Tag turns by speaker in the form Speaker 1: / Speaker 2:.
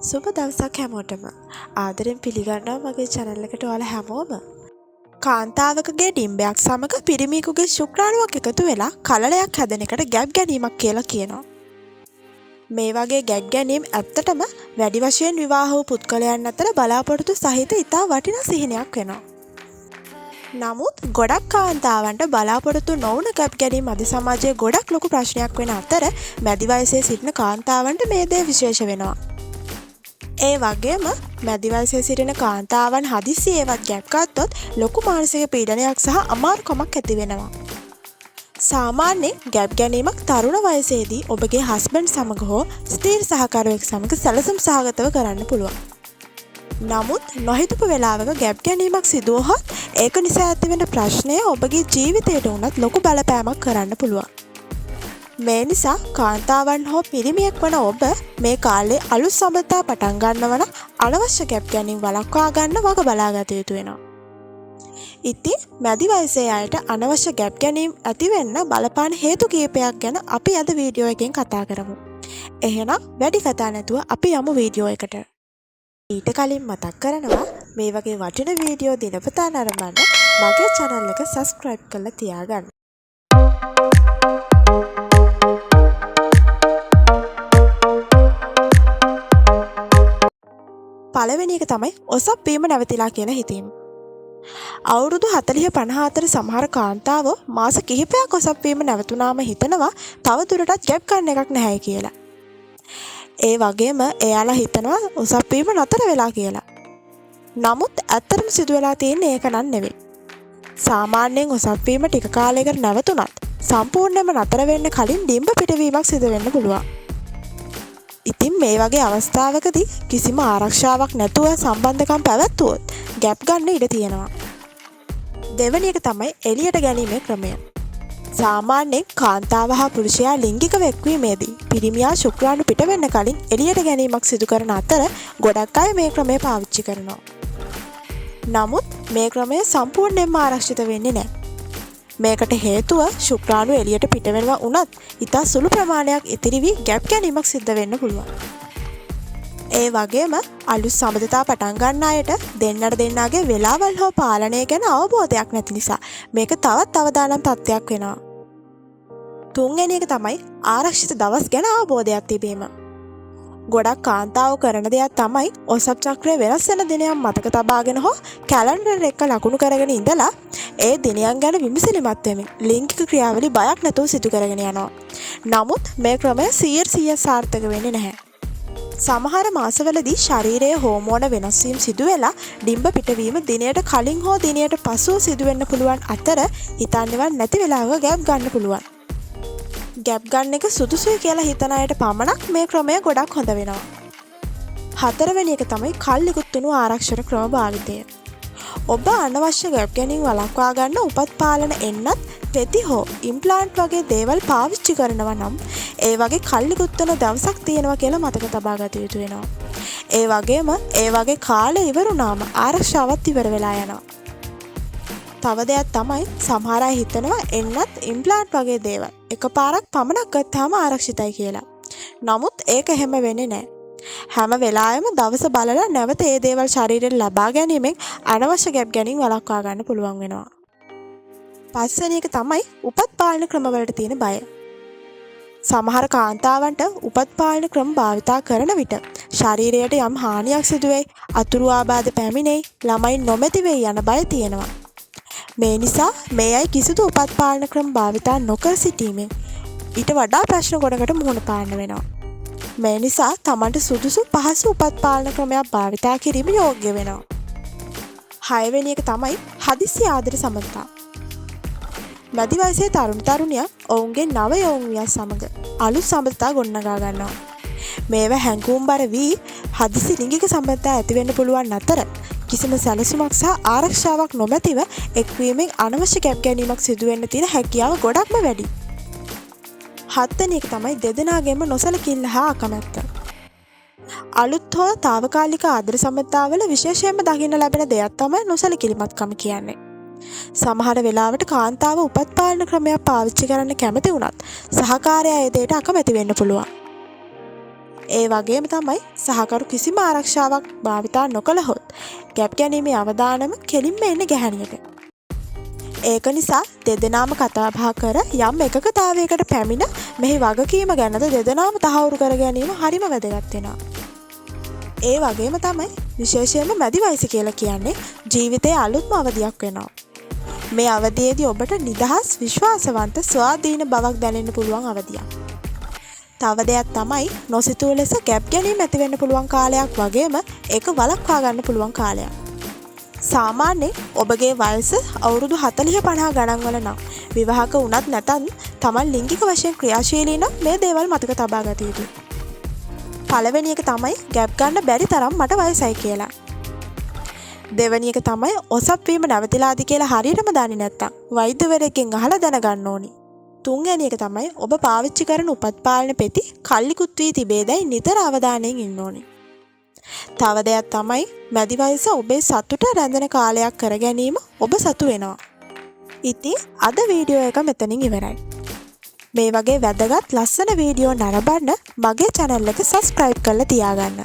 Speaker 1: සුබ දවසක් හැමෝටම. ආදරෙන් පිළිගන්නවා මගේ චැනල් එකට ඔයාලා හැමෝම. කාන්තාවකගේ ඩිම්බයක් සමග පිරිමියෙකුගේ ශුක්‍රාණුවක් එකතු වෙලා කලලයක් හැදෙන එකට ගැප් ගැනීමක් කියලා කියනවා. මේ වගේ ගැප් ගැනීම් ඇත්තටම වැඩි වශයෙන් විවාහ වූ පුද්ගලයන් අතර බලාපොරොත්තු සහිත ඉතා වටිනා සිහිනයක් වෙනවා. නමුත් ගොඩක් කාන්තාවන්ට බලාපොරොත්තු නොවුන ගැප් ගැනීම් අද සමාජයේ ගොඩක් ලොකු ප්‍රශ්නයක් වෙන අතර මැදි වයසේ සිටින කාන්තාවන්ට මේ දේ විශේෂ වෙනවා. ඒ වගේම මැදි වයසේ සිටින කාන්තාවන් හදිස්සියේවත් ගැප් ගත්තොත් ලොකු මානසික පීඩනයක් සහ අමාරුකමක් ඇති වෙනවා. සාමාන්‍යයෙන් ගැප් ගැනීමක් තරුණ වයසේදී ඔබගේ හස්බන්ඩ් සමග හෝ ස්ථීර සහකරුවෙක් සමග සැලසුම් සහගතව කරන්න පුළුවන්. නමුත් නොහිතපු වෙලාවක ගැප් ගැනීමක් සිදු වුවහොත් ඒක නිසා ඇතිවෙන ප්‍රශ්නය ඔබගේ ජීවිතයට වුණත් ලොකු බලපෑමක් කරන්න පුළුවන්. මේ නිසා කාන්තාවන් හෝ පිරිමියෙක් වන ඔබ මේ කාලේ අලුත් සබඳතා පටන් ගන්නව නම් අනවශ්‍ය ගැප් ගැනීම් වළක්වා ගන්න වග බලාගත යුතු වෙනවා. ඉතින් මැදි වයසේ අයට අනවශ්‍ය ගැප් ගැනීම් ඇති වෙන්න බලපාන හේතු කීපයක් ගැන අපි අද වීඩියෝ එකෙන් කතා කරමු. එහෙනම් වැඩි කතා නැතුව අපි යමු වීඩියෝ එකට. ඊට කලින් මතක් කරනවා මේ වගේ වටින වීඩියෝ දිනපතා නරඹන්න මගේ චැනල් එක සබ්ස්ක්‍රයිබ් කරලා තියාගන්න. පළවෙනි එක තමයි ඔසප් වීම නැවතිලා කියන හිතීම. අවුරුදු 40 50 අතර සමහර කාන්තාවෝ මාස කිහිපයක් ඔසප් වීම නැවතුනාම හිතනවා තව දුරටත් ගැප් ගන්න එකක් නැහැ කියලා. ඒ වගේම එයාලා හිතනවා ඔසප් වීම නතර වෙලා කියලා. නමුත් ඇත්තටම සිදු වෙලා තියෙන්නේ ඒක නන් නෙවෙයි. සාමාන්‍යයෙන් ඔසප් වීම ටික කාලයකට නැවතුනත් සම්පූර්ණයෙන්ම නතර වෙන්න කලින් ඩිම්බ පිටවීමක් සිදු වෙන්න පුළුවන්. ඉතින් මේ වගේ අවස්ථාවකදී කිසිම ආරක්ෂාවක් නැතුව සම්බන්ධකම් පැවැත්වුවොත් ගැප් ගන්න ඉඩ තියෙනවා. දෙවැනි එක තමයි එළියට ගැනීමේ ක්‍රමය. සාමාන්‍යයෙන් කාන්තාව හා පුරුෂයා ලිංගිකව එක්වීමේදී පිරිමියා ශුක්‍රාණු පිට වෙන්න කලින් එළියට ගැනීමක් සිදු කරන අතර ගොඩක් අය මේ ක්‍රමය පාවිච්චි කරනවා. නමුත් මේ ක්‍රමය සම්පූර්ණයෙන්ම ආරක්ෂිත වෙන්නේ නැහැ. මේකට හේතුව ශුක්‍රාණු එළියට පිට වෙනවා වුණත් ඉතා සුළු ප්‍රමාණයක් ඉතිරි වී ගැප් ගැනීමක් සිද්ධ වෙන්න පුළුවන්. ඒ වගේම අලුත් සබඳතා පටන් ගන්න අයට දෙන්නට දෙන්නාගේ වෙලාවල් හෝ පාලනය ගැන අවබෝධයක් නැති නිසා මේක තවත් අවදානම් තත්ත්වයක් වෙනවා. තුන්වෙනි එක තමයි ආරක්ෂිත දවස් ගැන අවබෝධයක් තිබීම. ගොඩක් කාන්තාවෝ කරන දෙයක් තමයි ඔසප් චක්‍රය වෙනස් වෙන දිනයක් මතක තබාගෙන හෝ කැලෙන්ඩර් එක ලකුණු කරගෙන ඉඳලා ඒ දිනයන් ගැන විමසිලිමත් වෙමින් ලිංගික ක්‍රියාවලි බයක් නැතුව සිදු කරගෙන යනවා. නමුත් මේ ක්‍රමය 100% සාර්ථක වෙන්නේ නැහැ. සමහර මාසවලදී ශරීරයේ හෝමෝන වෙනස් වීම් සිදු වෙලා ඩිම්බ පිටවීම දිනයට කලින් හෝ දිනයට පසුව සිදු වෙන්න පුළුවන් අතර හිතන්නේවත් නැති වෙලාවක ගැප් ගන්න පුළුවන්. ගැප් ගන්න එක සුදුසුයි කියලා හිතන අයට පමණක් මේ ක්‍රමය ගොඩක් හොඳ වෙනවා. හතරවෙනි එක තමයි කල් ඉකුත් වුණු ආරක්ෂණ ක්‍රම භාවිතය. ඔබ අනවශ්‍ය ගැප් ගැනීම වළක්වා ගන්න උපත් පාලන එන්නත් පෙති හෝ ඉම්ප්ලාන්ට් වගේ දේවල් පාවිච්චි කරනවා නම් ඒ වගේ කල් ඉකුත් වන දවසක් තියෙනවා කියලා මතක තබා ගත යුතු වෙනවා. ඒ වගේම ඒ වගේ කාලය ඉවරුනාම ආරක්ෂාවත් ඉවර වෙලා යනවා. තව දෙයක් තමයි සමහර අය හිතනවා එන්නත් ඉම්ප්ලාන්ට් වගේ දේවල් එකපාරක් පමණක් ගත්තාම ආරක්ෂිතයි කියලා. නමුත් ඒක එහෙම වෙන්නේ නැහැ. හැම වෙලාවෙම දවස බලලා නැවත ඒ දේවල් ශරීරයට ලබා ගැනීමෙන් අනවශ්‍ය ගැප් ගැනීම වළක්වා ගන්න පුළුවන් වෙනවා. පස්වෙනි එක තමයි උපත් පාලන ක්‍රමවලට තියෙන බය. සමහර කාන්තාවන්ට උපත් පාලන ක්‍රම භාවිතා කරන විට ශරීරයට යම් හානියක් සිදු වෙයි, අතුරු ආබාධ පැමිණෙයි, ළමයි නොමැති වෙයි යන බය තියෙනවා. මේ නිසා මේ අය කිසිදු උපත් පාලන ක්‍රම භාවිතා නොකර සිටීමෙන් ඊට වඩා ප්‍රශ්න ගොඩකට මුහුණ පාන්න වෙනවා. මේ නිසා තමන්ට සුදුසු පහසු උපත් පාලන ක්‍රමයක් භාවිතා කිරීම යෝග්‍ය වෙනවා. හයවෙනි එක තමයි හදිසි ආදර සබඳතා. මැදි වයසේ තරුණ තරුණියන් ඔවුන්ගේ නව යොවුන් සමග අලුත් සබඳතා ගොඩනගා ගන්නවා. මේවා හැඟුම්බර වී හදිසි ලිංගික සබඳතා ඇති වෙන්න පුළුවන් අතර කිසිම සැලසුමක් සහ ආරක්ෂාවක් නොමැතිව එක්වීමෙන් අනවශ්‍ය ගැප් ගැනීමක් සිදු වෙන්න තියෙන හැකියාව ගොඩක්ම වැඩි. හත්වෙනි එක තමයි දෙදෙනාගේම නොසැලකිල්ල හා අකමැත්ත. අලුත් හෝ තාවකාලික ආදර සබඳතාවල විශේෂයෙන්ම දකින්න ලැබෙන දෙයක් තමයි නොසැලකිලිමත්කම කියන්නේ. සමහර වෙලාවට කාන්තාව උපත් පාලන ක්‍රමයක් පාවිච්චි කරන්න කැමති වුණත් සහකාරයා ඒ දෙයට අකමැති වෙන්න පුළුවන්. ඒ වගේම තමයි සහකරු කිසිම ආරක්ෂාවක් භාවිතා නොකළහොත් ගැප් ගැනීමේ අවදානම කෙලින්ම එන්නේ ගැහැණියට. ඒක නිසා දෙදෙනාම කතා බහ කර යම් එකඟතාවයකට පැමිණ මෙහි වගකීම ගැනද දෙදෙනාම තහවුරු කර ගැනීම හරිම වැදගත් වෙනවා. ඒ වගේම තමයි විශේෂයෙන්ම මැදි වයස කියලා කියන්නේ ජීවිතයේ අලුත්ම අවධියක් වෙනවා. මේ අවධියේදී ඔබට නිදහස්, විශ්වාසවන්ත, ස්වාධීන බවක් දැනෙන්න පුළුවන් අවධියක්. තව දෙයක් තමයි නොසිතූ ලෙස ගැප් ගැනීම ඇති වෙන්න පුළුවන් කාලයක් වගේම ඒක වළක්වා ගන්න පුළුවන් කාලයක්. සාමාන්‍යයෙන් ඔබගේ වයස අවුරුදු 40 50 ගණන් වල නම් විවාහක වුණත් නැතත් තමන් ලිංගික වශයෙන් ක්‍රියාශීලී නම් මේ දේවල් මතක තබා ගත යුතුයි. පළවෙනි එක තමයි ගැප් ගන්න බැරි තරම් මට වයසයි කියලා. දෙවැනි එක තමයි ඔසප් වීම නැවතිලාද කියලා හරියටම දන්නේ නැත්තම් වෛද්‍යවරයෙක්ගෙන් අහලා දැනගන්න ඕනි. තුන්වැනි එක තමයි ඔබ පාවිච්චි කරන උපත් පාලන පෙති කල්ලිකුත් වී තිබේදැයි නිතර අවධානයෙන් ඉන්න ඕනි. තව දෙයක් තමයි මැදි වයස ඔබේ සතුට රැඳෙන කාලයක් කර ගැනීම ඔබ සතු වෙනවා. ඉතින් අද වීඩියෝ එක මෙතනින් ඉවරයි. මේ වගේ වැදගත් ලස්සන වීඩියෝ නරඹන්න මගේ චැනල් එක සබ්ස්ක්‍රයිබ් කරලා තියාගන්න.